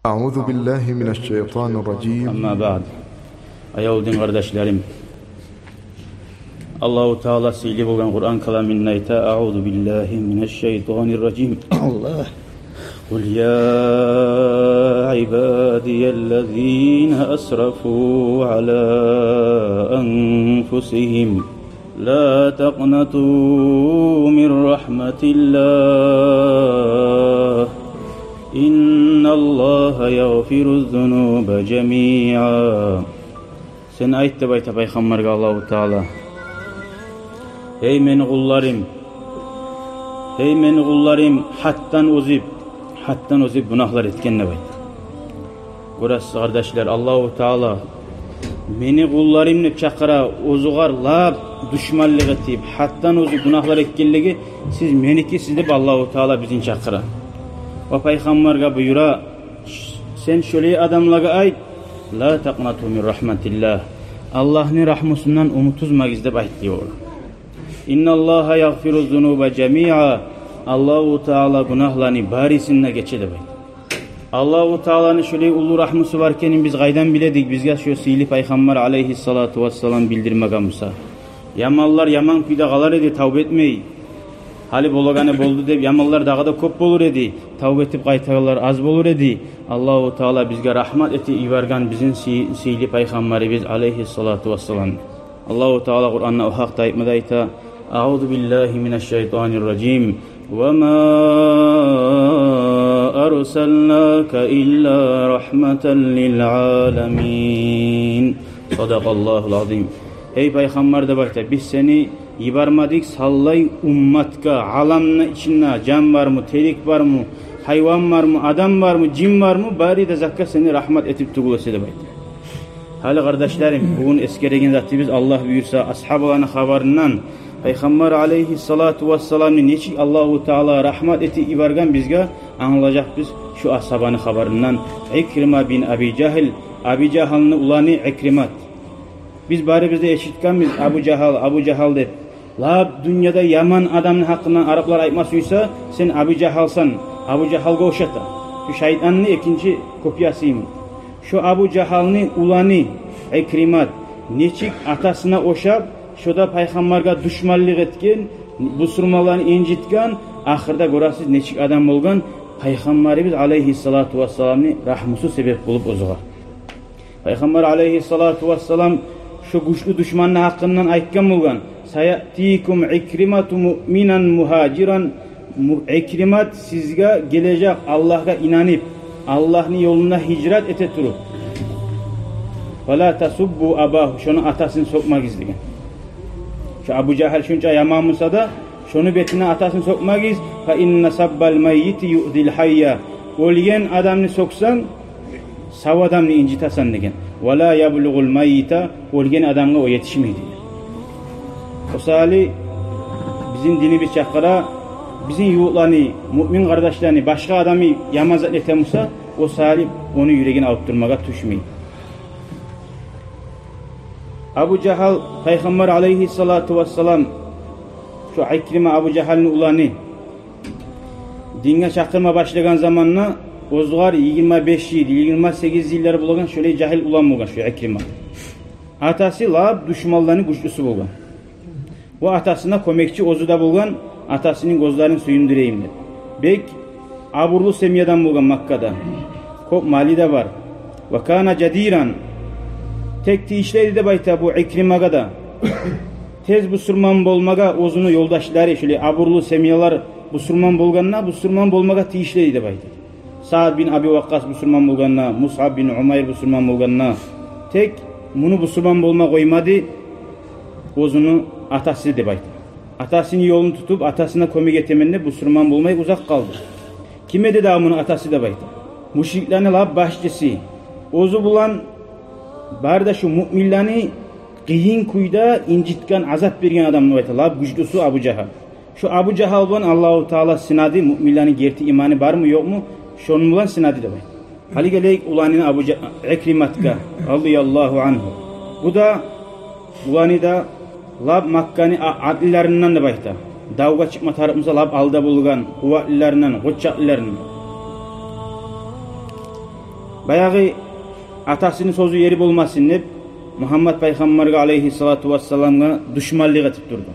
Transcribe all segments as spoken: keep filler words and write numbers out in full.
أعوذ بالله من الشيطان الرجيم. أما بعد. Аявлу дин къардашларым, Аллагьу Таала сыйлы болгъан Къуран каламында айта: أعوذ بالله من الشيطان الرجيم. الله. قل يا عبادي الذين أسرفوا على أنفسهم لا تقنطوا من رحمة الله إن الله يغفر الذنوب جميعا. Сен айт деп айта пайхаммаргъа Аллагьу Таала: «Гьей мени къулларым, гьей мени къулларым, гьатдан озуп, гьатдан озуп гюнагьлар этген», — деп айта. Гёресиз, къардашлар, Аллагьу Таала «мени къулларым» деп чакъыра, оьзюгер лап душманлыкъ этип, гьатдан озуп гюнагьлар этгенлеге, сиз меникисиз деп Аллагьу Таала бизин чакъыра. Ва пайхаммаргъа буюра: «Сен шолай адамлагъа айт: لا تقنطوا من رحمة الله, Аллагьны рагьмусундан умут уьзмегиз», — деп айт дей олагъа. إن الله يغفر الذنوب جميعا, Аллагьу Таала гюнагьланы барысын да гече деп айт. Аллагьу Тааланы шолай уллу рагьмусу бар экенин биз къайдан биледик? Бизге шо сыйлы пайхаммар алайгьиссалату вассалам билдирмеген буса, яманлар яман кюйде къалар эди, тавба этмей. Гьали болагъаны болду деп, яманлар дагъы да кёп болур эди, тавба этип къайтагъанлар аз болур эди. Аллагьу Таала бизге рагьмат этип йиберген бизин сый-, сыйлы пайхаммарыбыз алайгьиссалату вассалам. Аллагьу Таала Къуранда о гьакъда айтмада айта: أعوذ بالله من الشيطان الرجيم. وما أرسلناك إلا رحمة للعالمين. صدق الله العظيم. Гьей пайхаммар, деп айта, биз сени йибермедик савлай умматгъа, аламны ичинде жан бармы, терек бармы, гьайван бармы, адам бармы, жин бармы, бары да затгъа сени рагьмат этип тюгюл эсе, деп айта. Гьали, къардашларым, бугюн эсгереген затыбыз, Аллагь буюрса, асгьабаланы хабарындан, пайхаммар алайгьиссалату вассаламны нечик Аллагьу Таала рагьмат этип йиберген бизге, англажакъбыз шу асгьабаны хабарындан. Икрима бин Аби Жагьл, Аби Жагьлны уланы Икримат. Биз барыбыз да эшитгенбиз Абу Жагьл, Абу Жагьл деп. Лап дюньяда яман адамны гьакъындан араплар айтма сюйсе, сен Абу Жагьлсан, Абу Жагьлгъа ошата. Шу шайтанны экинчи копиясы йимик. Шу Абу Жагьлны уланы Икримат нечик атасына ошап, шо да пайхаммаргъа душманлыкъ этген, бусурманланы инжитген, ахырда гёресиз нечик адам болгъан, пайхаммарыбыз алайгьиссалату вассаламны рагьмусу себеп болуп оьзюгъа. Пайхаммар алайгьиссалату вассалам шо гючлю душманны гьакъындан айтгъан болгъан: سيأتيكم عكرمة مؤمنا مهاجرا. Му-, Икримат сизге гележек Аллагьгъа инанып, Аллагьны ёлунда гьижрат эте туруп. فلا تسبوا أباه, шону атасын сёкмегиз деген. Шо Абу Жагьл шунча яман буса да, шону бетине атасын сёкмегиз. فإن سب الميت يؤذي الحي. Оьлген адамны сёксенг, сав адамны инжитесен деген. ولا يبلغ الميت, оьлген адамгъа о етишмей деген. О саялы бизин динибиз чакъыра, бизин ювукъланы, муъмин къардашланы, башгъа адамны яман зат этген буса, о саялы ону юрегин авуртдурмагъа тюшмей. Абу Жагьл, пайхаммар алайгьиссалату вассалам шо Икрима, Абу Жагьлны уланы, динге чакъырма башлагъан заманда оьзюгер йигирма беш йыл, йигирма сегиз йыллар болагъан, шолай жагьил улан болгъан шо Икрима. Атасы лап душманланы гючлюсю болгъан. Ва атасына кёмекчи оьзю де болгъан, атасыны гёзлерин сююндюрейим деп. Бек абурлу семьядан болгъан Маккада. Кёп малы да бар. وكان جديرا. Тек тийишли эди деп айта бу Икримагъа да. Тез бусурман болмагъа оьзюню ёлдашлары, шолай абурлу семьялар бусурман болгъанда, бусурман болмагъа тийишли эди деп айта. Саад бин Аби Вакъкъас бусурман болгъанда, Мусъаб бин Умайр бусурман болгъанда, тек муну бусурман болма къоймады оьзюню атасы деп айта. Атасыны ёлун тутуп, атасына кёмек этемен деп, бусурман болмай узакъ къалды. Ким эди дагъы муну атасы деп айта? Мушриклени лап башчысы. Оьзю булан бары да шу муъминлени къыйын кюйде инжитген, азап берген адам деп айта, лап гючлюсю Абу Жагьл. Шо Абу Жагьл булан Аллагьу Таала сынады, муъминлени герти иманы бармы, ёкъму, шону булан сынады деп айта. Гьали гелейик уланына Абу Жа-, Икриматгъа, радияллагьу ангьу. Бу да, уланы да лап Макканы а-, атлыларындан деп айта. Давгъа чыкъма тарыкъ буса, лап алда болгъан, къуватлыларындан, къоччакълыларындан. Баягъы атасыны сёзю ери болмасын деп, Мугьаммат пайхаммаргъа алайгьиссалату вассаламгъа душманлыкъ этип турду.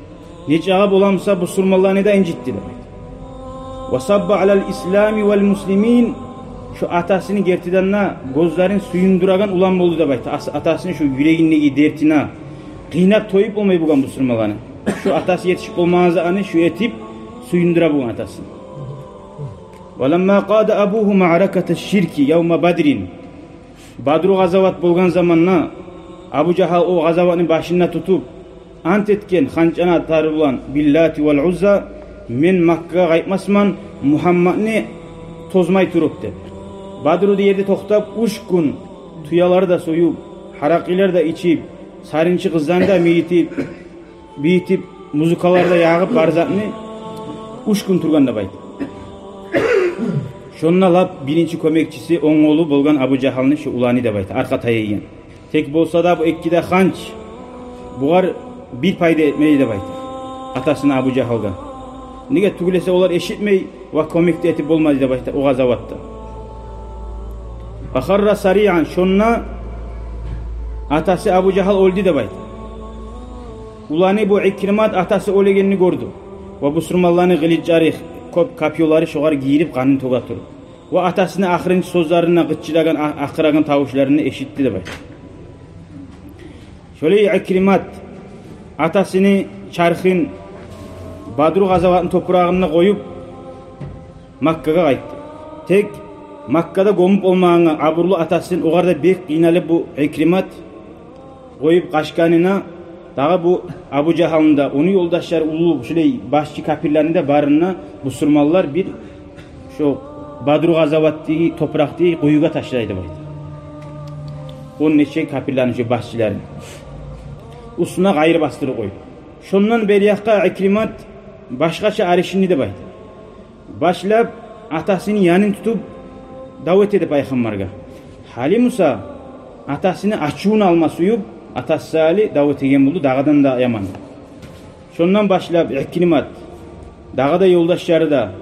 Нечакъы боламса бусурманланы да инжитди деп айта. Ва сабба алал ислами вал муслимин. Шо атасыны гертиден де гёзлерин сююндюреген улан болду деп айта. Ас-, атасыны шо юрегиндеги дертине, къыйнап тоюп болмай болгъан бусурманланы. Шо атасы етишип болмагъан затны шо этип сююндюре болгъан атасын. Ва ламма къада абугьу маъраката ширки явма Бадрин. Бадру къазават болгъан заманда Абу Жагьал о къазаватны башында тутуп, ант этген ханчаны атары булан: «Биллати вал Узза, мен Маккагъа къайтмасман Мугьамматны тозмай туруп», – деп. Бадру деген ерде токътап, уьч гюн тюелер де союп, гьаракъылар да ичип, сарынчы къызланы да мийитип, бийитип, музыкалар да ягъып, бар затны, уьч гюн тургъан деп айта. Шонда лап биринчи кёмекчиси, онг къолу болгъан Абу Жагьалны шо уланы деп айта, аркъа таяйгъан. Тек болса да бу эки де ханч бугъар бир пайда этмей деп айта, атасына, Абу Жагьалгъа. Неге тюгюл эсе, олар эшитмей ва кёмек де этип болмады деп айта о къазаватда. Фа харра сариан, шонда атасы Абу Жагьал оьлдю деп айта. Уланы бу Икримат атасы оьлегенни гёрдю. Ва бусурманланы къылычлары, кёп копьёлары шогъар гирип, къанын тёге туруп. Ва атасыны ахырынчы сёзлерин, къычырагъан, а-, акъырагъан тавушларын эшитди деп айта. Шолай Икримат атасыны чархын Бадру къазаватны топурагъында къоюп, Маккагъа къайтды. Тек Маккада гёмюп болмагъангъа абурлу атасын, огъар да бек къыйналып бу Икримат къоюп къачгъанына, дагъы бу Абу Жагьалны да, ону ёлдашлары, уллу шолай башчы капирлени де барын да бусурманлар бир шо Бадру къазаватдагъы топуракъдагъы къуюгъа ташлай деп айта. Он нече капирлени шо башчыларын уьстюне къайры басдырып къоюп. Шондан бери якъгъа Икримат башгъача аришинди деп айта. Башлап атасыны янын тутуп дав этеди пайхаммаргъа. Гьали буса атасыны ачувун алма сююп, атасы гьали дав этеген болду дагъыдан да яман. Шондан башлап Икримат, дагъы да ёлдашлары да,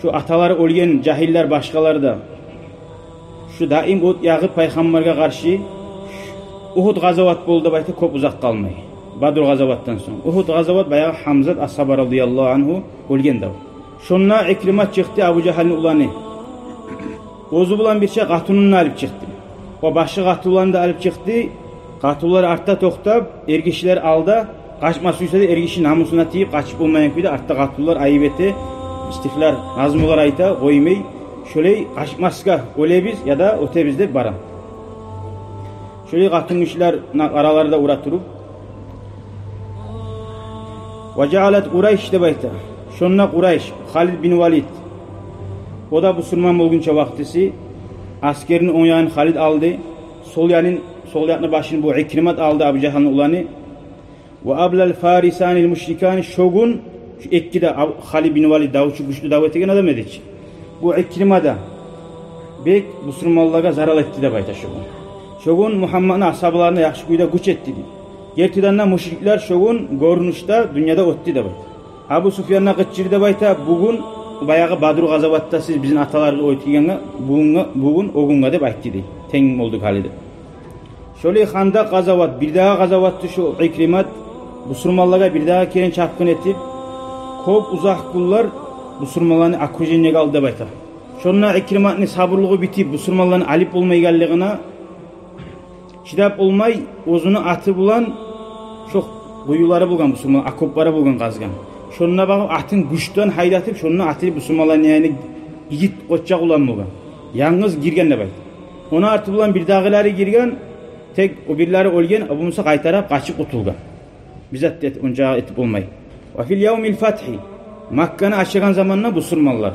шо аталары оьлген жагьиллер, башгъалар да, шо даим от ягъып пайхаммаргъа къаршы. Угьуд къазават болду деп айта, кёп узакъ къалмай, Бадру къазаватдан сонг. Угьуд къазават баягъы Гьамзат асгьаба радияллагьу ангьу оьлген дав. Шонда Икримат чыкъды, Абу Жагьалны уланы. Оьзю булан бирче къатынын да алып чыкъды. Ва башгъа къатынларын да алып чыкъды. Къатынлар артда токътап, эргишилер алда. Къачма сюйсе де, эргиши намусуна тийип, къачып болмайгъан кюйде артда къатынлар айып эте, истигъфар, назмулар айта, къоймай. Шолай къачмасгъа, оьлебиз яда оьтебиз деп бара. Шолай къатынгишилер араларда ура туруп. Ва жаалат Къурайш деп айта. Шонда Къурайш, Халид бин Валид, о да бусурман болгъунча вакътиси, аскерини онг ягъын Халид алды, сол ягъын, сол якъны башын бу Икримат алды, Абу Жагьалны уланы. Ва аблал фарисанил мушрикани, шо гюн шо эки де, Аб-, Халид бин Валид давчу, гючлю дав этеген адам эди чи. Бу Икрима да бек бусурманлагъа зарал этди деп айта шо гюн. Шо гюн Мугьамматны асгьабаларына яхшы кюйде гюч этди дей. Гертиден де мушриклер шо гюн гёрюнюшде дюньядан оьтдю деп айта. Абу Суфьян да къычырды деп айта: «Бугюн баягъы Бадру къазаватда сиз бизин аталарыбызны оьлтюргенге, бугюнге, бугюн о гюнге», – деп айтды дей. «Тенг болдукъ гьали», – деп. Шолай Хандакъ къазават, бирдагъы къазаватды шо Икримат, бусурманлагъа бирдагъы керен чапгъын этип, кёп узакъ гюнлер бусурманланы окружениеге алды деп айта. Шонда Икриматны сабурлугъу битип, бусурманланы алып болмайгъанлыгъына чыдап болмай, оьзюню аты булан шо къуюлары болгъан, бусурман окоплары болгъан, къазгъан. Шонда багъып атын гючден гьайдатып, шонда аты бусурманланы, яни, йигит къоччакъ улан болгъан. Янгыз гирген деп айта. Ону арты булан бирдагъылары гирген, тек о бирлери оьлген, о болмаса къайтарып къачып къутулгъан. Бир зат да эт-, онча этип болмай. Ва фил явмил фатхи, Макканы ачагъан заманда бусурманлар,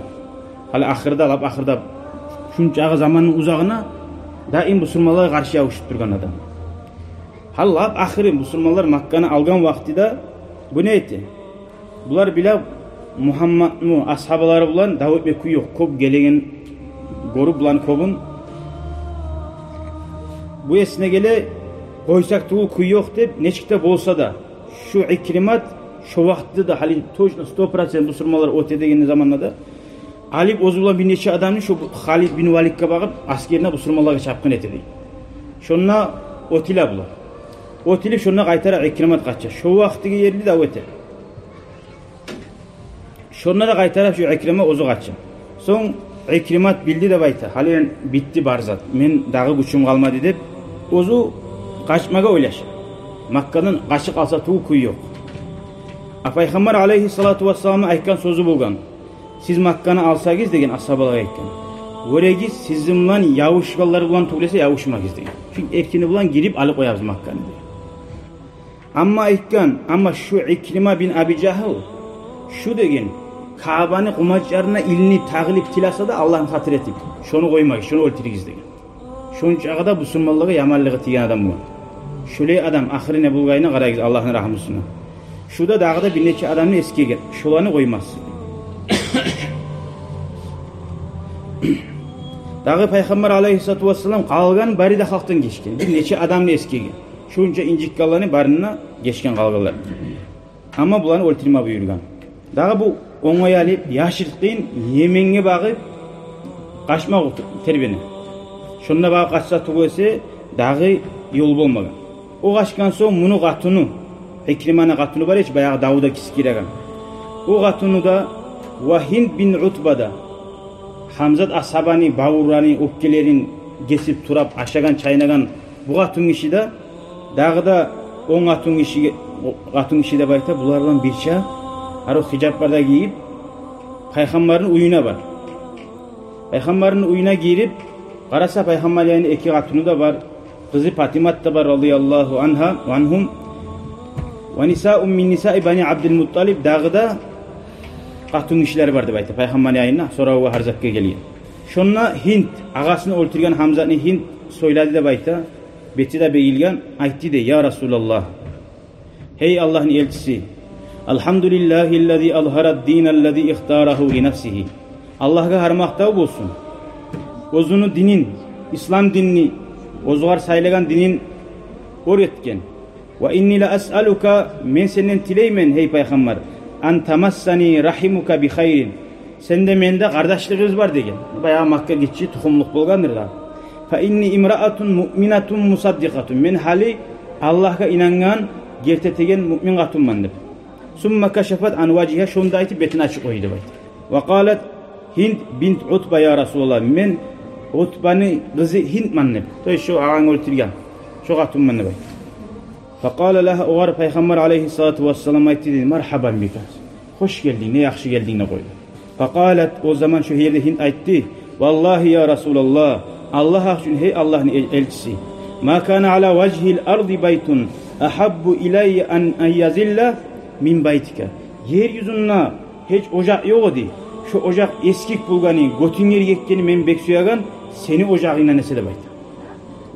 гьали ахырда, лап ахырда, шунчагъы заманны узагъына даим бусурманлагъа къаршы ябушуп тургъан адам. Гьали лап ахыры бусурманлар Макканы алгъан вакътиде бу не эте? Булар биле, Мугьаммат, ну, асгьабалары булан дав этме кюй ёкъ. Кёп гелеген гёрюп буланы кёбюн. Бу эсине геле, къойсакъ тюгюл кюй ёкъ деп, нечик де болса да, шу Икримат шо вакътиде де, гьали точно, сто процент бусурманлар оьте деген заманда да, Алып оьзю булан бир нече адамны шо Халид бин Валидге багъып, аскерине бусурманлагъа чапгъын эте дей. Шонда оьтюле булар. Оьтюлюп, шонда къайтара Икримат къача. Шо вакътиге ерли дав эте. Шонда да къайтара шо Икрима оьзю къача. Сонг Икримат билди деп айта: «Гьали битди бар зат. Мен дагъы гючюм къалмады», — деп, оьзю къачмагъа ойлаша. Маккадан къачып къалса тюгюл кюй ёкъ. А Пайхаммар алайгьиссалату вассаламны айтгъан сёзю болгъан: «Сиз Макканы алсагъыз, — деген, асгьабалагъа айтгъан, — гёрегиз, сизин булан ябушгъанлар булан тюгюл эсе ябушмагъыз», — деген. «Чюнки эркини булан гирип алып къоябыз Макканы», — деген. Амма айтгъан, амма шу Икрима бин Аби Жагьл, шу деген, Каабаны къумачларына илинип, тагъылып тил аса да, Аллагьны хатир этип, шону къоймагъыз, шону оьлтюрюгюз деген. Шончакъы да бусурманлагъа яманлыгъы тийген адам болгъан. Шолай адам ахыры не болгъанына къарагъыз, Аллагьны рагьмусуна. Шу да дагъы да бир нече адамны эсгерген, шоланы къоймас. Дагъы Пайхаммар алайгьиссалату вассалам къалгъан бары да халкъдан гечген. Бир нече адамны эсгерген. Шунча инжитгенлени барын да гечген къалгъанлар. Амма буланы оьлтюрме буюргъан. Дагъы бу онгай алып, яшыртгъын Йеменге багъып къачмакъ тербене. Шонда багъып къачса тюгюл эсе, дагъы ёл болмагъан. О къачгъан сонг муну къатыны, Икриманы къатыны бар эди чи, баягъы давда киси гиреген. О къатыны да ва Гьинд бин Утба да, Гьамзат асгьабаны бавурларын, оьпкелерин гесип турап ашагъан, чайнагъан бу къатынгиши де, дагъы да он къатынгиши, къатынгиши деп айта, булар булан бирче, гьар о хижаплар да гийип, Пайхаммарны уьюне бар. Пайхаммарны уьюне гирип къараса, Пайхаммар янында эки къатыны да бар, къызы Патимат да бар, радияллагьу ангьа, ангьум. Ва нисаун мин нисаи бани Абдул Мутталиб, дагъы да къатынгишилер бар деп айта Пайхаммар янында, соравгъа, гьар затгъа гелген. Шонда Гьинд, агъасын оьлтюрген Гьамзатны Гьинд сёйледи деп айта, бети де бегилген, айтды дей: «Я Расулаллагь, гьей Аллагьны элчиси, алгьамдулиллагьиллази азгьарад диналлази ихтарагьу ли нафсигьи. Аллагьгъа гьар макътав болсун, оьзюню динин, ислам динни, оьзюгер сайлагъан динин оьр этген. Ва инни ла асъалука, мен сенден тилеймен, гьей Пайхаммар, ан тамассани рахимука би хайрин, сенде менде къардашлыгъыбыз бар», — деген. Баягъы Макка гиччи тухумлукъ болгъандыр да. «Фа инни имраатун муъминатун мусаддикъатун. Мен гьали Аллагьгъа инангъан, герти этеген муъмин къатынман», — деп. Сумма кашафат ан важгьигьа, шону да айтып, бетин ачып къойду деп айта. Ва къалат Гьинд бинт Утба: «Я Расулаллагь, мен Утбаны къызы Гьиндман», — деп. То есть шо агъанг оьлтюрген, шо къатынман деп айта. Фа къала лагьа, огъар Пайхаммар алайгьиссалату вассалам айтды дей: «Маргьабан бика. Хош гелдинг, не яхшы гелдинг», — деп къойду. Фа къалат, о заман шо ерде Гьинд айтды: «Валлагьи, я Расулаллагь, Аллагь гьакъ учун, гьей Аллагьны эл-, элчиси, ма кана ала важгьил арди байтун агьаббу илаййа ан, ан язилла мин байтика. Ер юзюнде гьеч ожакъ ёкъ эди, шо ожакъ эсгик болгъаны, гётюнгер гетгени мен бек сюеген сени ожагъынгдан эсе», — деп айта.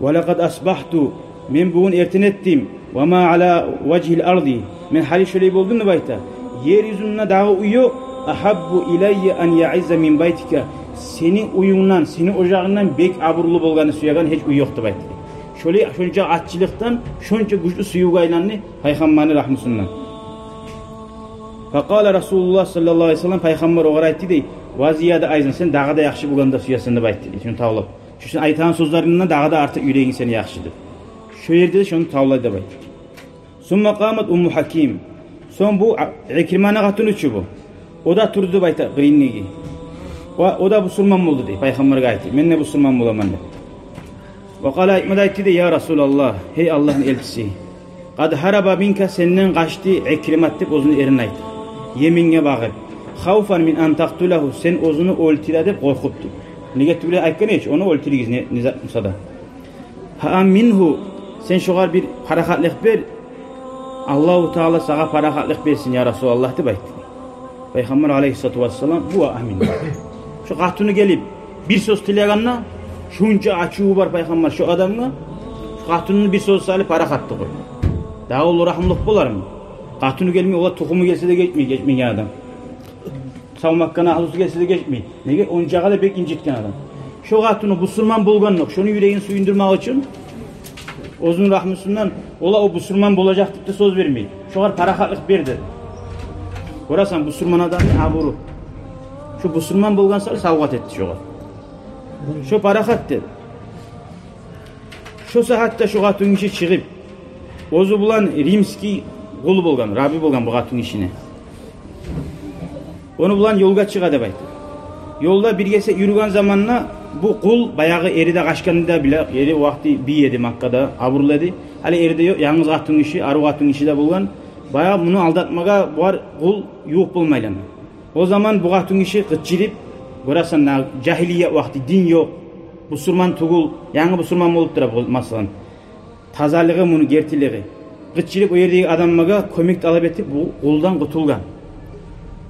«Ва лакъад асбагьту, мен бугюн эртен этдим, ва ма ала важгьил арди, мен гьали шолай болдум, — деп айта, — ер юзюнде дагъы уьй ёкъ, агьаббу илаййа ан яъизза мин байтика, сени уьюнгден, сени ожагъынгдан бек абурлу болгъаны сюеген гьеч уьй ёкъ», — деп айта. Шолай, шонча аччылыкъдан, шонча гючлю сюювге айланды Пайхаммарны рагьмусундан. Фа къала Расулуллагь саллаллагьу алайгьи ва саллам, Пайхаммар огъар айтды дей: «Ва зияда айзан, сен дагъы да яхшы болгъанда сюесен», — деп айтды дей, шону тавлап. Шо сен айтагъан сёзлерингден дагъы да артыкъ юрегинг сени яхшы деп. Шо ерде де шону тавлай деп айта. Сумма къамат Умму Гьаким. Сонг бу А-, Икриманы къатыны чы бу. О да турду деп айта, къырыйындагъы. Ва о да бусурман болду дей, Пайхаммаргъа айтды: «Мен де бусурман боламан», — деп. Ва къала, айтма да айтды дей: «Я Расулаллагь, гьей Аллагьны элчиси, къад гьараба минка, сенден къачды Икримат», — деп оьзюню эрин айтды. «Йеменге багъып, хавфан мин ан такътулагьу, сен оьзюню оьлтюре деп къоркъуп», — деп. Неге тюгюл айтгъан эди чи, ону оьлтюрюгюз, не, не зат буса да. «Фа аммингьу, сен шогъар бир парахатлыкъ бер, Аллагьу Таала сагъа парахатлыкъ берсин, я Расулаллагь», — деп айтды. Пайхаммар алайгьиссалату вассалам: «Гьува амин. Шо къатыны гелип бир сёз тилегенде, шунча ачуву бар Пайхаммар шо адамгъа, шо къатынны бир сёз салып парахат эте къой. Дагъы уллу рагьмулукъ болармы? Къатыны гелмей, олар тухуму гелсе де гечмей, гечмеген адам. Сав Макканы агьлюсю гелсе де гечмей. Неге? Ончакъы да бек инжитген адам. Шо къатыны бусурман болгъандокъ, шону юрегин сююндюрмек учун, оьзюню рагьмусундан, олар о бусурман болажакъ деп де сёз бермей. Шогъар парахатлыкъ бер», — деди. Гёресен, бусурман адамны абуру. Бусурман болгъан саялы савгъат этди шогъар. Шо Парахат деп. Шо сагьатда шо къатынгиши чыгъып, оьзю булан римский къулу болгъан, рабы болгъан бу къатынгишини. Ону булан ёлгъа чыгъа деп айта. Ёлда биргесе юрюген заманда бу къул баягъы эри де къачгъанны да биле, эри о вакъти бий эди Маккада, абурлу эди. Гьали эри де ёкъ, янгыз къатынгиши, арив къатынгиши де болгъан. Баягъы муну алдатмагъа бугъар къул ювукъ болмайланы. О заман бу къатынгиши къычырып, гёресен, на жагьилия вакъти, дин ёкъ, бусурман тюгюл, янгы бусурман болуп тура бу, масала. Тазалыгъы муну, гертилиги. Къычырып о ердеги адамлагъа кёмек талап этип, бу къулдан къутулгъан.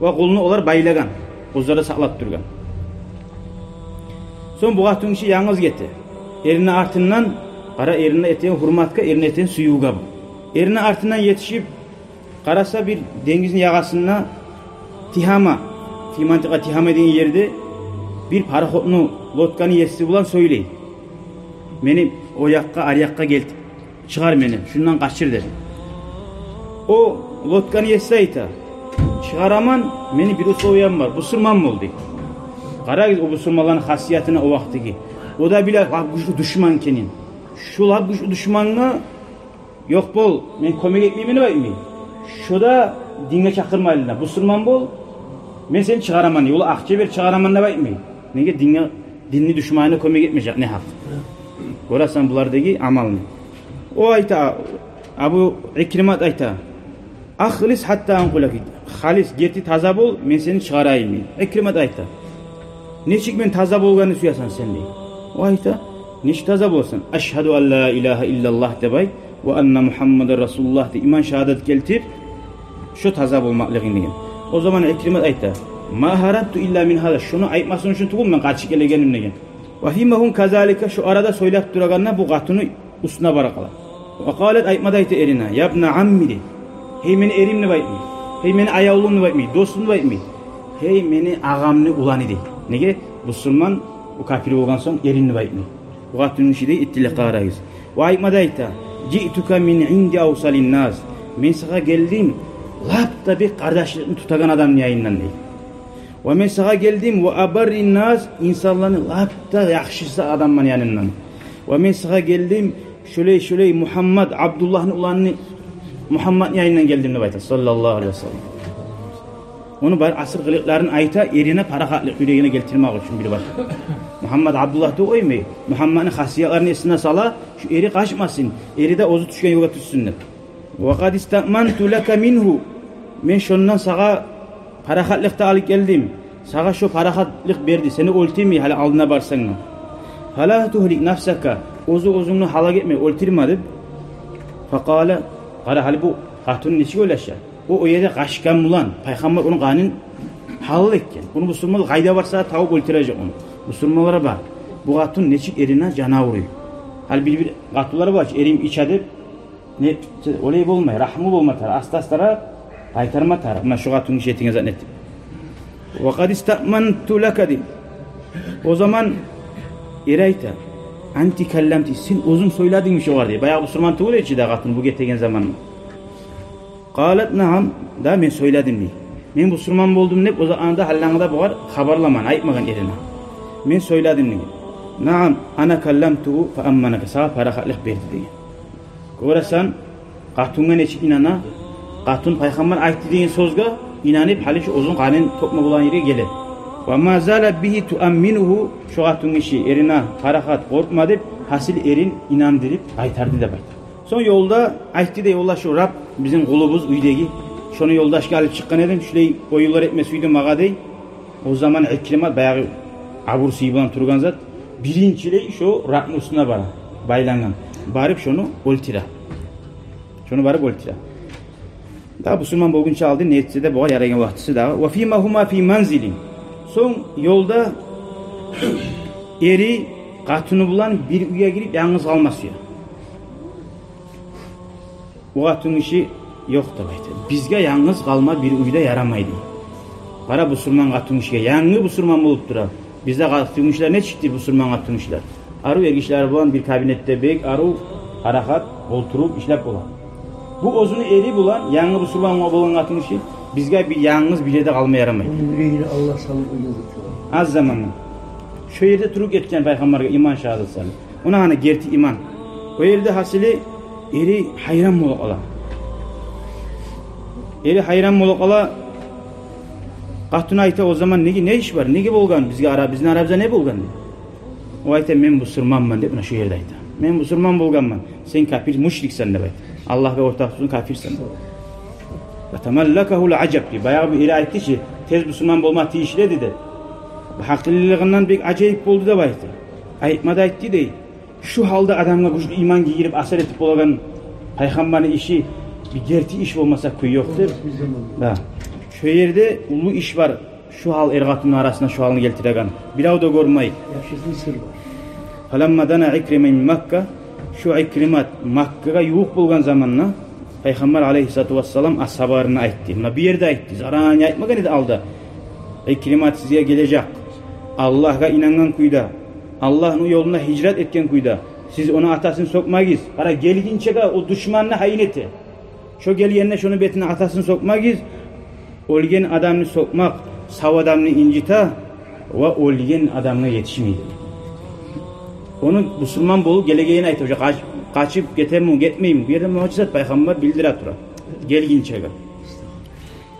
Ва къулну олар байлагъан, оьзлери сакълап тургъан. Сонг бу къатынгиши янгыз гете. Эрине артындан, къара, эрине этеген гьюрматгъа, эрине этеген сюювге бу. Эрине артындан етишип, къараса, бир денгизни ягъасында Тигьама, фи мантикъа Тигьама деген ерде бир пароходну, лодканы еси булан сёйлей. Мени о якъгъа, ари якъгъа гелтип, чыгъар мени, шундан къачыр, деди. О лодканы еси айта: «Чыгъараман, мени бир условиям бар, бусурман бол», — дей. Къарагъыз о бусурманланы хасиятына о вакътиги. О да биле лап гючлю душман экенин. Шу лап гючлю душмангъа «Ёкъ бол, мен кёмек этмеймен», — деп айтмай. Шо да динге чакъырмайлы, «Бусурман бол, мен сени чыгъараман, ёлу акъча бер, чыгъараман», — деп айтмай. Неге? Динге, динни душманына кёмек этмежек не гьакъ? Гёресен булардагъы амалны. О айта, Абу Икримат айта: «Ахлис хатта анкъулаки». Халис, герти, таза бол, мен сени чыгъарайым, дей. Икримат айта: «Нечик мен таза болгъанны сюесен сен?» — дей. О айта: «Нечик таза боласан? Ашгьаду ан ла илагьа иллаллагь деп айт, ва анна Мугьаммадан расулуллагь деп иман шагьадат гелтир, шо таза болмакълыгъынг», — деген. О заман Икримат айта: «Ма гьарабту илла мин гьаза». Шону айтмасын учун тюгюл мен къачып гелегеним, деген. Ва фима гьум казалика, шо арада сёйлеп турагъанда бу къатыны уьстюне бара къала. Ва къалат, айтма да айта эрине: «Ябна амми», — дей. «Гьей мени эрим», — деп айтмай. «Гьей мени аявлум», — деп айтмай. «Досум», — деп айтмай. «Гьей мени агъамны уланы», — дей. Неге? Бусурман, о капир болгъан сонг, «эрим», — деп айтмай. Бу къатынгиши, дей, иттиликге къарагъыз. Ва айтма да айта: «Жиътука мин инди авсалин нас». Мен сагъа гелдим лап да бек къардашлыкъны тутагъан адамны янындан, дей. «Ва мен сагъа гелдим, ва абаррин нас, инсанланы лап да яхшысы адамны янындан. Ва мен сагъа гелдим шолай-шолай Мугьаммат, Абдуллагьны уланы Мугьамматны янындан гелдим», — деп айта, саллаллагьу алайгьи ва саллам. Ону бар асил къылыкъларын айта, эрине парахатлыкъ юрегине гелтирмек учун бир бар. Мугьаммат Абдуллагь деп къоймай, Мугьамматны хасиятларын эсине сала, шу эри къачмасын, эри де оьзю тюшген ёлгъа тюшсюн деп. «Ва къад истаъманту лака мингьу». Мен шондан сагъа парахатлыкъ да алып гелдим. Сагъа шо парахатлыкъ берди, сени оьлтюрмей, гьали алдына барсанг да. «Фала тугьлик нафсака». Оьзю оьзюнгню гьалак этме, оьлтюрме деп. Факъала, къара гьали бу къатын нечик ойлаша. О, о ерде къачгъан булан, пайхаммар ону къанын гьалал этген. Ону бусурманлар къайда барса да табып оьлтюрежек ону. Бусурманлар бар. Бу къатын нечик эрине жан авруй. Гьали бир-бир къатынлар бар чы, эрим иче деп, не, олай болмай, рагьму болма тарыкъ, аста-астара къайтарма тарыкъ. Муна шу къатынгиши этеген затны этип. «Ва къад истаъманту лака», — дей. О заман эр айта: «Анти калламти, сен оьзюнг сёйледингми шогъар?» — дей. Баягъы бусурман тюгюл эди чи де къатын бу гетеген заман. «Къалат нагьам», да, мен сёйледим, дей. Мен бусурман болдум деп, о заманда гьаллангъы да бугъар хабарламагъан, айтмагъан эрине. Мен сёйледим, дей. «Нагьам, ана калламтугьу фа амманака, сагъа парахатлыкъ берди», — деген. Гёресен, къатынгъа нечик инана, къатын пайхаммар айтды деген сёзге инанып, гьали шу оьзюню къанын тёкме болагъан ерге геле. «Ва ма залат бигьи туамминугьу», шо къатынгиши эрине парахат, къоркъма деп, гьасили эрин инандырып къайтарды деп айта. Сонг ёлда айтды да: «Ёлдаш, шо раб, бизин къулубуз уьйдеги, шону ёлдашгъа алып чыкъгъан эдим, шулай оюнлар этме сюйдю магъа», — дей. О заман Икримат, баягъы абур-сый булан тургъан зат, биринчилей шо рабны уьстюне бара, байлангъан. Барып шону оьлтюре. Шону барып оьлтюре. Да бусурман болгъунча алдын не этсе де бугъар ярайгъан вакътиси дагъы. «Ва фима гьума фи манзилин». Сонг ёлда эри къатыны булан бир уьйге гирип янгыз къалма сюе. О къатынгиши: «Ёкъ, — деп айта, — бизге янгыз къалма бир уьйде ярамай», — дей. Къара, бусурман къатынгишиге, янгы бусурман болуп тура. Бизде къатынгишилер нечикдир, бусурман къатынгишилер? Арив эргишилери булан бир кабинетде бек арив, парахат олтуруп ишлеп бола. Бу оьзюню эри булан, янгы бусурман болгъан къатынгиши, Бизге бир янгыз бир ерде къалма ярамай. Ону юрегине Аллагь салып къойгъан зат. Аз заманны. Шо ерде туруп гетген пайхаммаргъа иман шагьадат салып. Муна гьана герти иман. О ерде гьасили эри гьайран болуп къала. Эри гьайран болуп къала. Къатыны айта о заман: «Неге, не иш бар? Неге болгъан? Бизге ара-, бизин арабызда не болгъан?» — дей. О айта: «Мен бусурманман», — деп, муна шо ерде айта. «Мен бусурман болгъанман. Сен капир, мушриксен», — деп айта. «Аллагьгъа ортакъ тутгъан капирсен». «Ва тамаллакагьул ажаб», — дей. Баягъы бу эри айтды чы, тез бусурман болма тийишли эди деп. Гьакъыллылыгъындан бек ажайып болду деп айта. Айтма да айтды дей. Шу гьалда адамгъа гючлю иман гийирип, асар этип болагъан пайхаммарны иши бир герти иш болмаса кюй ёкъ деп. Да. Шо ерде уллу иш бар. Шу гьал эр-къатынны арасына шу гьалны гелтиреген. Бирев де гёрмей. Яшыртын сыр бар. Фаламма дана Икрима мин Макка, шу Икримат Маккагъа ювукъ болгъан заманда пайхаммар алайгьиссалату вассалам асгьабаларына айтды. Муна бу ерде айтды. Заран айтмагъан эди алда. Икримат сизге гележек. Аллагьгъа инангъан кюйде, Аллагьны ёлуна гьижрат этген кюйде. Сиз ону атасын сёкмегиз. Къара, гелгинчеге о душманны гьайын эте. Шо гелгенде шону бетине атасын сёкмегиз. Оьлген адамны сёкмек сав адамны инжите ва оьлген адамгъа етишмейди. Ону бусурман болуп гелегенин айта, уже къач-, къачып гетеми, гетмейми? Бу ерде муъжизат, пайхаммар билдире тура. Гелгинчеге.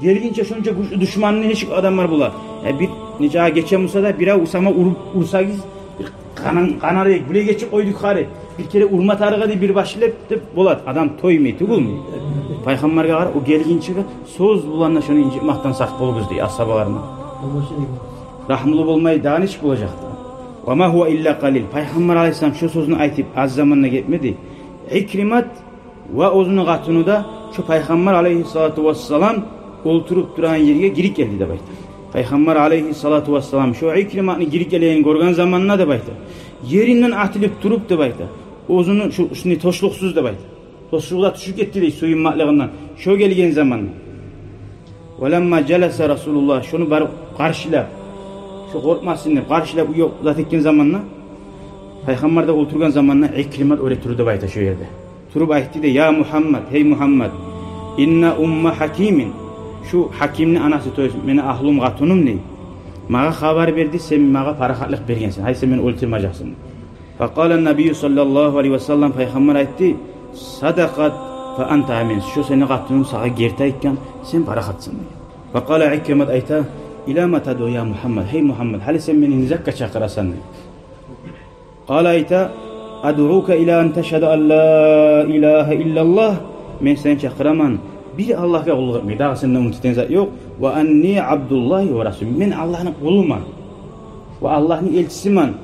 Гелгинче шонча гючлю душманны нечик адамлар бола. Э, бир нече гече буса да, бирев Усама уруп, урсагъыз, бир къанан, къанар эдик, булай гечип къойдукъ гьари. Бир керен урма тарыкъ эди бир башлап деп болад. Адам тоймай, тюгюлмю? Пайхаммаргъа къара, о гелгинчеге сёз булан да шону инжитмекден сакъ болугъуз дей асгьабаларына. Рагьмулу болмай дагъы нечик болажакъ да? Ва ма гьува илла къалил. Пайхаммар алайгьиссалам шо сёзню айтып, аз заманда гетмеди. Икримат ва оьзюню къатыны да шо пайхаммар алайгьиссалату вассалам олтуруп турагъан ерге гирип гелди деп айта. Пайхаммар алайгьиссалату вассалам шо Икриматны гирип гелегенин гёрген заманда деп айта, еринден атылып туруп деп айта, оьзюню шу, шуну тошлукъсуз деп айта, тошлугъу да тюшюп гетди дей сююнмеклигинден шо гелген заманда. Ва ламма жаласа Расулуллагь, шону барып къаршылап, шо къоркъмасын деп къаршылап, уьйге узатып гетген заманда, пайхаммар да олтургъан заманда Икримат оьре турду деп айта шо ерде. Туруп айтды дей: «Я Мугьаммад, гьей Мугьаммад, инна умма Гьакимин, шу Гьакимни анасы, то есть мени агьлюм, къатыным, дей, магъа хабар берди, сен магъа парахатлыкъ бергенсен, гьай, сен мени оьлтюрмежексен». Факъала ннабийю саллаллагьу алайгьи ва саллам, пайхаммар айтды: «Садакъат фа анта амин, шо сени къатынынг сагъа герти айтгъан, сен парахатсан», — деген. Факъала Икримат, айта: «Илама тадъу я Мугьаммад, гьей Мугьаммад, гьали сен мени не затгъа чакъырасан?» — деген. Къала, айта: «Адъука ила ан ташгьада ан ла илагьа иллаллагь, мен сени чакъыраман бир Аллагьгъа къуллукъ этме, дагъы сенден умут этеген зат ёкъ, ва анни абдуллагьи ва расул, мен Аллагьны къулуман ва Аллагьны элчисимен,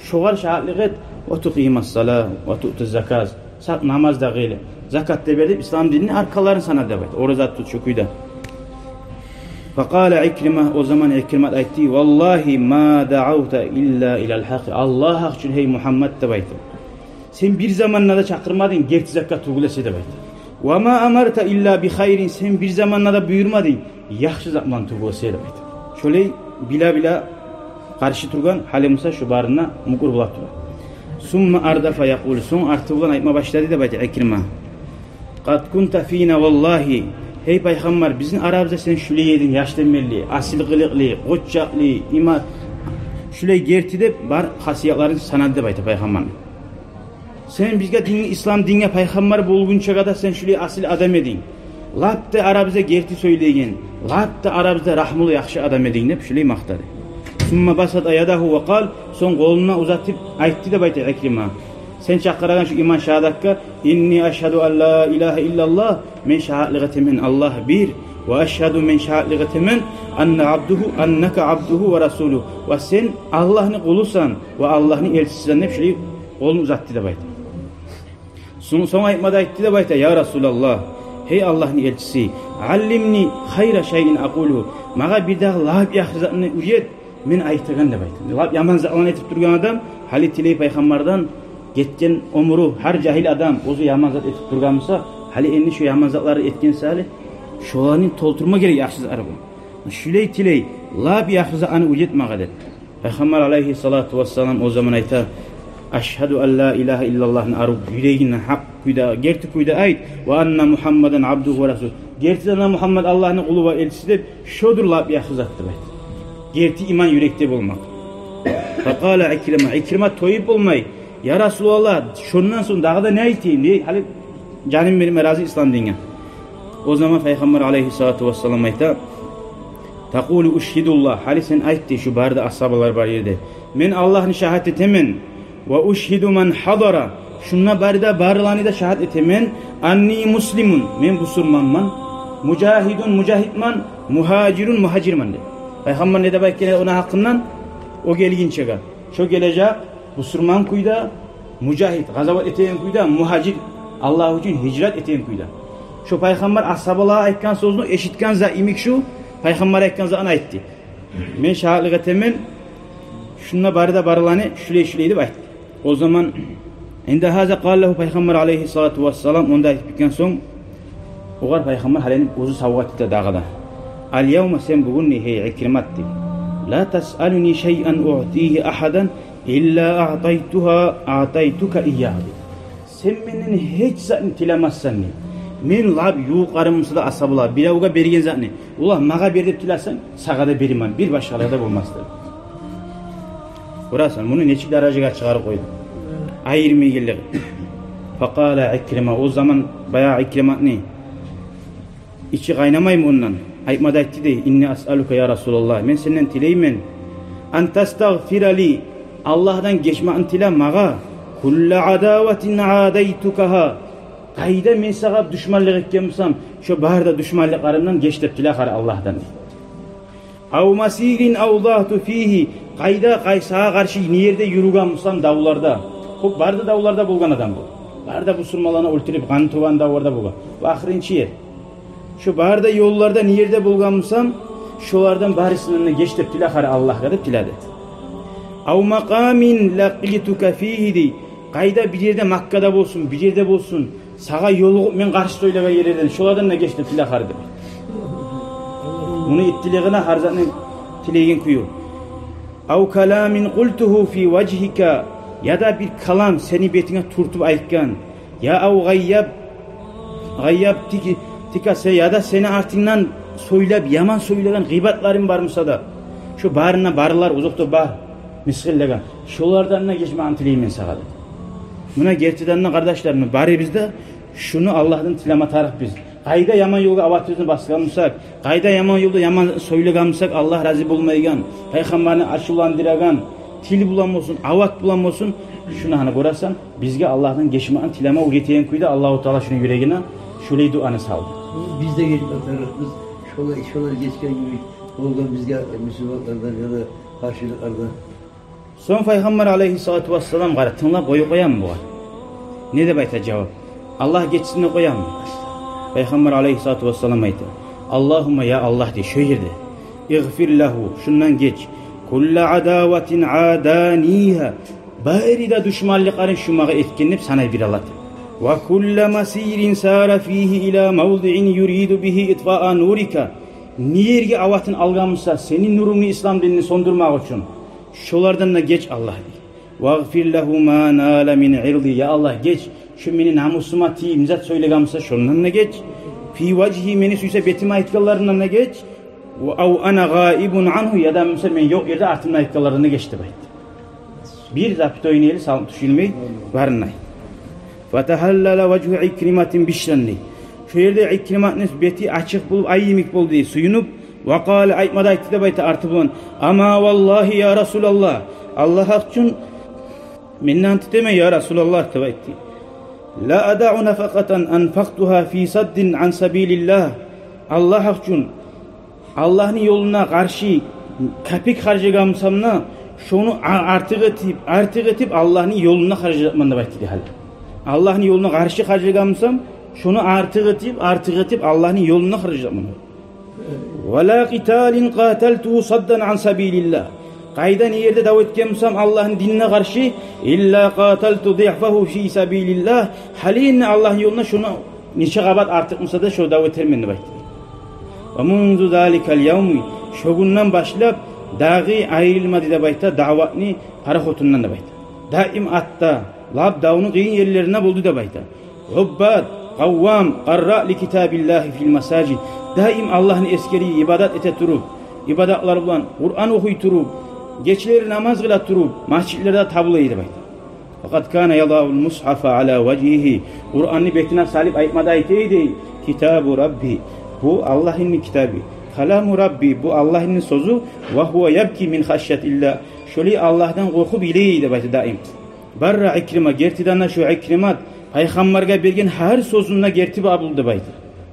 шогъар шагьатлыкъ эт, ва тукъима ссала ва туъти ззакат, сакъ намаз да къыл, закат да бер», — деп, ислам динни арканларын санады деп айта. Ораза тут, шу кюйде. Факъала Икрима, о заман Икримат айтды: «Валлагьи ма даъавта илла илал гьакъ, Аллагь гьакъ учун, гьей Мугьаммад, — деп айта, — сен бир заманда да чакъырмадынг герти затгъа тюгюл эсе, — деп айта. — Ва ма амарта илла би хайрин, сен бир заманда да буюрмадынг яхшы зат булан тюгюл эсе», — деп айта. Шолай биле-биле къаршы тургъан, гьали буса шо барына мюкюр бола тура. Сумма ардафа якъулу, сонг арты булан айтма башлады деп айта Икрима. «Къад кунта фина валлагьи, гьей пайхаммар, бизин арабызда сен шулай эдинг, яшдан берли асил къылыкълы, къоччакълы, има, шулай герти», — деп бар хасиятларын санады деп айта пайхаммарны. «Сен бизге динни, ислам динге пайхаммар болгъунчагъа да сен шулай асил адам эдинг. Лап да арабызда герти сёйлейген, лап да арабызда рагьмулу, яхшы адам эдинг», — деп шулай макътады. Сумма басата ядагьу ва къал, сонг къолун узатып айтды деп айта Икрима: «Сен чакъырагъан шу иман шагьадатгъа, инни ашгьаду ан ла илагьа иллаллагь, мен шагьатлыкъ этемен Аллагь бир, ва ашгьаду, мен шагьатлыкъ этемен, анна абдугьу, аннака абдугьу ва расулугь, ва сен Аллагьны къулусан ва Аллагьны элчисисен», — деп шулай къолун узатды деп айта. Сонг, сонг айтма да айтды деп айта: «Я Расулаллагь, гьей Аллагьны элчиси, аллимни хайра шайин акъулугьу, магъа бир дагъы лап яхшы затны уьйрет мен айтагъан», — деп айта. Лап яман затланы этип тургъан адам, гьали тилей пайхаммардан, гетген оьмюрю, гьар жагьил адам оьзю яман зат этип тургъан буса, гьали энни шо яман затланы этген саялы, шоланы толтурма герек яхшы затлар булан. Шулай тилей, лап яхшы затны уьйрет магъа деп. Пайхаммар алайгьиссалату вассалам о заман айта: «Ашгьаду ан ла илагьа иллаллагьны» арив юрегингден гьакъ кюйде, герти кюйде айт. «Ва анна Мугьаммадан абдугьу ва расулугьу». Гертиден де Мугьаммад Аллагьны къулу ва элчиси деп, шодур лап яхшы затдыр деп айт. Герти иман юрекде болмакъ. Факъала Икрима, Икрима тоюп болмай: «Я Расулаллагь, шондан сонг дагъы да не айтайым? Не, гьали жаным берме рази ислам динге». О заман Пайхаммар алайгьиссалату вассалам айта: «Такъулу: ушгьидуллагь, гьали сен айт, – дей, – шу бары да асгьабалар бар ерде: мен Аллагьны шагьат этемен, ва ушгьиду ман гьадара, шунда бары да барланы да шагьат этемен, анни муслимун, мен бусурманман, мужагьидун, мужагьитман, мугьажирун, мугьажирман», – дей. Пайхаммар не деп айтгъан эди ону гьакъындан? О гелгинчеге, шо гележек бусурман кюйде, мужагьид, къазават этеген кюйде, мугьажир, Аллагь учун гьижрат этеген кюйде. Шо Пайхаммар асгьабалагъа айтгъан сёзню эшитген зат йимик, шу Пайхаммар айтгъан затны айтды. «Мен шагьатлыкъ этемен, шунда бары да барланы шулай-шулай», – деп айтды. О заман, инда гьаза къала лагьу, Пайхаммар алайгьиссалату вассалам онда айтып битген сонг, огъар Пайхаммар гьалени оьзю савгъат эте дагъы да: «Ал явма, сен бугюн, – дей, – гьей Икримат, – дей, – ла тасъалуни шайъан уътигьи агьадан илла аътайтугьа, аътайтука ийягьу», – дей. «Сен менден гьеч затны тилемессен, – дей, – мен лап ювукъларым буса да асгьабалар, биревге берген затны, олар магъа бер деп тилесенг, сагъа да беремен, бир башгъалагъа да болмас», – дей. Гёресен, муну нечик даражагъа чыгъарып къойду. Айырмай гелди. Факъала Икрима, о заман баягъы Икриматны ичи къайнамаймы ондан? Айтма да айтды дей: «Инни асъалука, я Расулаллагь, мен сенден тилеймен, ан тастагъфира ли, Аллагьдан гечмекни тиле магъа, кулла адаватин адайтукагьа, къайда мен сагъа душманлыкъ этген бусам, шо бары да душманлыкъларымдан геч деп тиле гьари Аллагьдан, – дей. – Ав масирин авзагьту фигьи, къайда, къай-, сагъа къаршы не ерде юрюген бусам давларда». Кёп бары да давларда болгъан адам бу. Бары да бусурманланы оьлтюрюп, къан тёкген давларда болгъан. Бу ахырынчы ер. «Шо бары да ёлларда не ерде болгъан бусам, шолардан барысындан да геч деп тиле гьари Аллагьгъа», – деп тиледи. «Ав макъамин лакъитука фигьи», – дей. «Къайда, бир ерде, Маккада болсун, бир ерде болсун, сагъа ёлугъуп мен къаршы сёйлеген ерлерден, шолардан да геч деп тиле гьари», – деп. Муну иттилигине гьар затны тилейген кюю. «Ав каламин къултугьу фи важгьика», яда бир калам сени бетинге тюртюп айтгъан, я ав гъайяб, гъайяб тики, тика се, яда сени артынгдан сёйлеп, яман сёйлеген гъыйбатларынг бар буса да, шо барына барлар, узакъда бар, мысгъыллагъан, шолардан да гечмекни тилеймен сагъа, – деп. Муна гертиден де, къардашлар, муна барыбыз да шуну Аллагьдан тилеме тарыкъбыз. Къайда яман ёлгъа аватыбызны басгъан бусакъ, къайда яман ёлда яман сёйлеген бусакъ, Аллагь рази болмайгъан, Пайхаммарны ачувландырагъан тил булан болсун, ават булан болсун, шуну гьана гёресен, бизге Аллагьдан гечмекни тилеме уьйретеген кюйде Аллагьу Таала шуну юрегине шулай дуаны салды. Биз де гечме тарыкъбыз, шолар, шолар гечген йимик болгъан бизге, мусибатлардан яда къаршылыкълардан. Сонг Пайхаммар алайгьиссалату вассалам, къара, тынглап къоюп къоямы бугъар? Не деп айта жавап? Аллагь гечсин деп къоямы? Пайхаммар алайгьиссалату вассалам айта: «Аллагьумма, я Аллагь, – дей, – шо ерде, игъфир лагьу, шундан геч, кулла адаватин аданиха, бары да душманлыкъларын шу магъа этген», – деп санай бир алат. «Ва кулла масирин сара фигьи ила мавдиин юриду бигьи итфаа нурика, не ерге аватын алгъан буса, сени нурунгну, ислам динни сёндюрмек учун, шолардан да геч, Аллагь», – дей. «Вагъфир лагьу ма нала мин ирди, я Аллагь, геч, шо мени намусума тийип зат сёйлеген буса, шондан да геч. Фи важгьи, мени сюйсе бетиме айтгъанларындан да геч. Ва ав ана гъаибун ангьу, яда буса мен ёкъ ерде артымдан айтгъанлардан да геч», – деп айтды. Бир запятой эли салып тюшюрмей, барынай. «Фатагьаллала важгьу Икриматин бишран», – дей. Шо ерде Икриматны бети ачыкъ болуп, ай йимик болду дей, сююнюп. «Ва къала», айтма да айтды деп айта арты булан: «Ама валлагьи, я Расулаллагь, Аллагь гьакъ учун, мен ант этемен, я Расулаллагь, – деп айтды, – ла адау нафакъатан анфакътугьа фи саддин ан сабилиллагь. Аллагь гьакъ учун, Аллагьны ёлуна къаршы капек харжлагъан бусам да, шону а-, артыкъ этип, артыкъ этип Аллагьны ёлуна харжлажакъман», – деп айтды гьали. «Аллагьны ёлуна къаршы харжлагъан бусам, шону артыкъ этип, артыкъ этип Аллагьны ёлуна харжлажакъман. Ва ла къиталин къаталтугьу саддан ан сабилиллагь. Къайда, не ерде дав этген бусам Аллагьны динине къаршы, илла къаталту дигьфагьу фи сабилиллагь, гьали энни Аллагьны ёлунда шону нече къабат артыкъ буса да, шо дав этермен», – деп айтды. «Ва мунзу заликал явми, шо гюнден башлап дагъы айрылмады», – деп айта, «даъватны парахутундан», – деп айта. Даим атда, лап давну къыйын ерлеринде болду деп айта. Уббад, къаввам, къарра ли китабиллагьи фил масажид. Даим Аллагьны эсгере, ибадат эте туруп, ибадатлар булан, Къуран охуй туруп, гечелери намаз къыла туруп, межитлерде табула эди деп айта. Факъад кана ядаул мусхафа ала важгьигьи. Къуранны бетине салып айтма да айта эди: «Китабу Рабби, бу Аллагьны китабы. Каламу Рабби, бу Аллагьны сёзю. Ва гьува ябки мин хашятиллагь». Шолай Аллагьдан къоркъуп йылай эди деп айта даим. Барра Икрима, гертиден де шо Икримат пайхаммаргъа берген гьар сёзюнде герти табулду деп айта.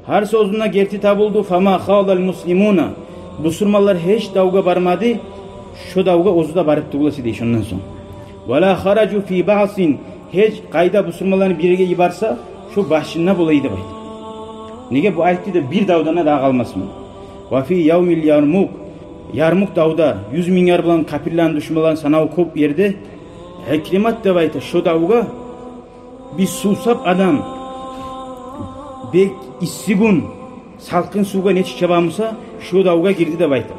Гьар сёзюнде герти табулду. Фама хадал муслимуна. Бусурманлар гьеч давгъа бармады, шо давгъа оьзю де барып тюгюл эсе дей шондан сонг. Вала харажу фи баъсин. Гьеч къайда бусурманланы бир ерге йиберсе, шо башында бола эди деп айта. Неге бу айтды да бир давдан да дагъы къалмасман. Ва фи явмил Ярмук. Ярмук давда, юз минглер булан капирлени, душманланы санаву кёп ерде, Икримат деп айта, шо давгъа бир сувсап адам, бек исси гюн, салкъын сувгъа нечик чабамуса, шо давгъа гирди деп айта.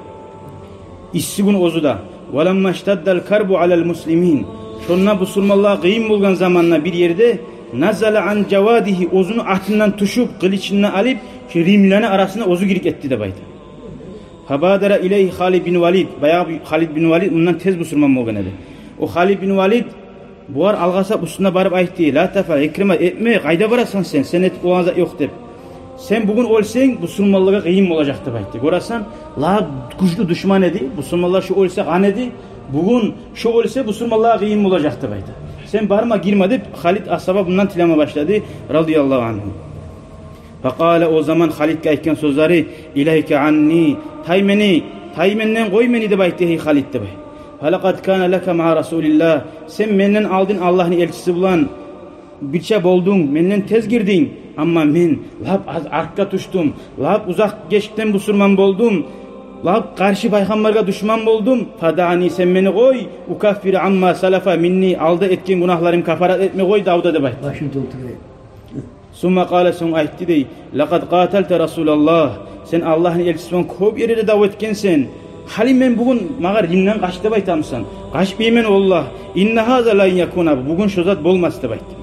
Исси гюн оьзю де. Валамма штаддал карбу алал муслимин. Шонда бусурманлагъа къыйын болгъан заманда бир ерде, назала ан жавадигьи, оьзюню атындан тюшюп, къылычын да алып, шо римлени арасына оьзю гирип гетди деп айта. Фабадара илейгьи Халид бин Валид. Баягъы Халид бин Валид мундан тез бусурман болгъан эди. О Халид бин Валид бугъар алгъасап уьстюне барып айтды: «Ла тафал, Икрима, этме, къайда барасан сен? Сен этип болагъан зат ёкъ», — деп. «Сен бугюн оьлсенг, бусурманлагъа къыйын болажакъ», — деп айтды. Гёресен, лап гючлю душман эди, бусурманлар шо оьлсе къан эди, бугюн шо оьлсе, бусурманлагъа къыйын болажакъ деп айта. «Сен барма, гирме», — деп Халид асгьаба мундан тилеме башлады, радияллагьу ангьу. Факъала, о заман Халидге айтгъан сёзлери: «Илайка анни, тай мени, тай менден, къой мени», — деп айтды, гьей Халид, деп. «Фалакъад кана лака маъа Расулиллагь, сен менден алдын Аллагьны элчиси булан бирче болдунг, менден тез гирдинг, амма мен лап аз артгъа тюшдюм, лап узакъ гечден бусурман болдум, лап къаршы пайхаммаргъа душман болдум. Фадаъни, сен мени къой, укаффир амма салафа минни, алда этген гюнагьларым кафарат этме къой давда», — деп айтды. Башын толтура. Сумма къала, сонг айтды дей: «Лакъад къаталта Расулаллагь, сен Аллагьны элчиси булан кёп ерде дав этгенсен. Гьали мен бугюн магъа римден къач деп айтамысан? Къачмайман, валлагь. Инна гьаза лан якуна, бугюн шо зат болмас», — деп айтды.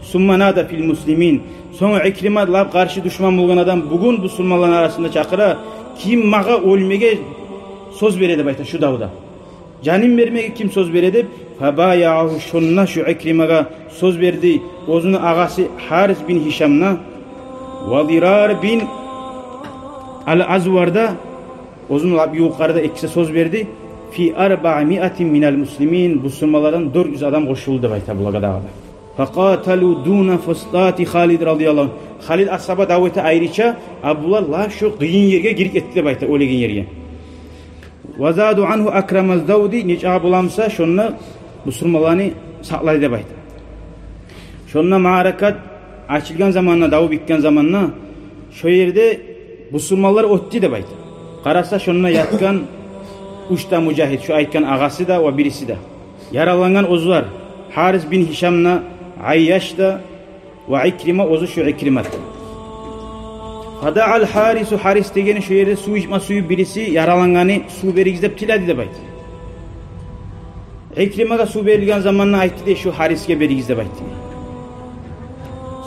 Сумма нада фил муслимин. Сонг Икримат, лап къаршы душман болгъан адам, бугюн бусурманланы арасында чакъыра: «Ким магъа оьлмеге сёз бере?» — деп айта, — «шу давда жанын бермеге ким сёз бере?» — деп. Фабаяъагьу, шонда шо Икримагъа сёз берди оьзюню агъасы Гьарис бин Гьишам да, ва Дирар бин ал-Азвар да, оьзюню лап ювукълары да, экиси сёз берди. Фи арбаъ миатин минал муслимин, бусурманлардан дёрт юз адам къошулду деп айта булагъа дагъы да. Факъаталу дуна фустати Халид радияллагьу ангьу. Халид асгьаба дав эте айрыча, а булар лап шо къыйын ерге гирип гетди деп айта, оьлеген ерге. Ва заду ангьу акрама завди, нечакъы боламыса, шонда бусурманланы сакълай деп айта. Шонда маъракат ачылгъан заманда, дав битген заманда, шо ерде бусурманлар оьтдю деп айта. Къараса, шонда ятгъан уьч де мужагьид, шо айтгъан агъасы да ва бириси де. Яралангъан оьзлер: Гьарис бин Гьишам да, Айяш да, ва Икрима, оьзю шо Икримат. Фадаъал Гьарису, Гьарис дегени шо ерде сув ичме сююп, бириси яралангъаны, сув беригиз деп тиледи деп айта. Икримагъа сув берилген заманда айтды дей: «Шо Гьарисге беригиз», — деп айтды.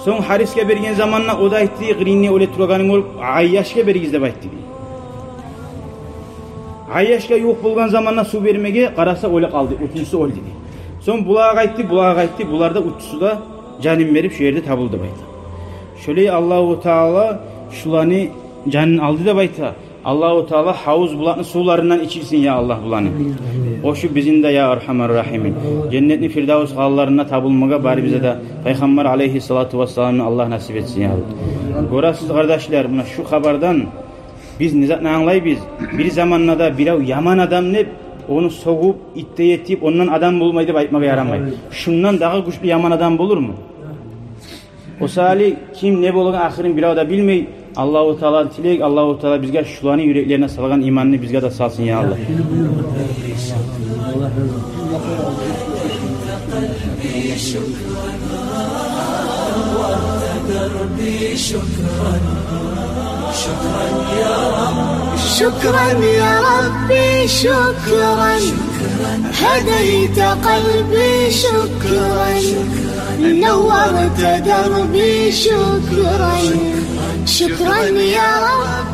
Сонг Гьарисге берген заманда о да айтды дей: «Къырыйында оьле турагъаным болуп, Айяшгъа беригиз», — деп айтды дей. Айяшгъа ювукъ болгъан заманда сув бермеге къараса, оьле къалды, уьчюнчюсю оьлдю дей. Сонг булагъа къайтды, булагъа къайтды, булар да уьчюсю де жанын берип, шо ерде табулду деп айта. Шолай Аллагьу Таала шуланы жанын алды деп айта. Аллагьу Таала гьавуз булатны сувларындан ичирсин, я Аллагь, буланы. Къошуп бизин де, я Архамар Рахимин. Женнетни Фирдавс къалаларында табулмагъа барыбызгъа да Пайхаммар алейгьиссалату вассаламны Аллагь насип этсин, я Аллагь. Гёресиз, къардашлар, муна шу хабардан биз не затны англайбыз? Бир заманда да бирев яман адам деп, ону сёгюп, итте етип, ондан адам болмай деп айтмагъа ярамай. Шундан дагъы гючлю яман адам болурму? О саялы ким не болгъан ахырын бирев де билмей. Аллагьу Тааладан тилейик, Аллагьу Таала бизге шуланы юреклерине салгъан иманны бизге де салсын, я Аллагь. دربي شكرا، شكرا يا رب، شكرا يا ربي شكرا، هديت قلبي شكرا، نورت دربي شكرا، شكرا يا رب.